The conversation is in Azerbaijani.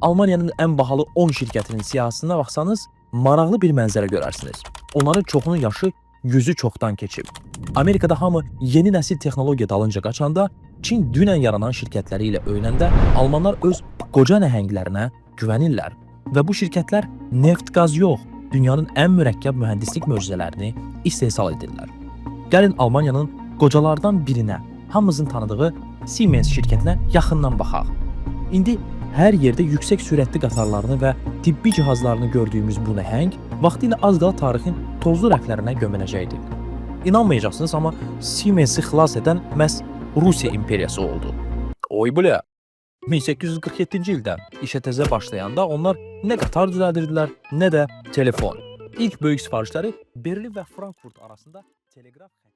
Almaniyanın ən bahalı 10 şirkətinin siyahısına baxsanız, maraqlı bir mənzərə görərsiniz. Onların çoxunun yaşı 100-ü çoxdan keçib. Amerikada hamı yeni nəsil texnologiya dalınca qaçanda, Çin dünən yaranan şirkətləri ilə öyünəndə almanlar öz qoca nəhənglərinə güvənirlər və bu şirkətlər neft, qaz yox, dünyanın ən mürəkkəb mühəndislik möcüzələrini istehsal edirlər. Gəlin Almaniyanın qocalardan birinə, hamımızın tanıdığı Siemens şirkətinə yaxından baxaq. İndi hər yerdə yüksək sürətli qatarlarını və tibbi cihazlarını gördüyümüz bu nəhəng vaxtilə az qala tarixin tozlu rəflərinə gömüləcəkdi. İnanmayacaqsınız, amma Siemensi xilas edən məhz Rusiya imperiyası oldu. Oy bля! 1847-ci ildə işə təzə başlayanda onlar nə qatar düzəldirdilər, nə də telefon. İlk böyük sifarişləri Berlin və Frankfurt arasında teleqraf xətti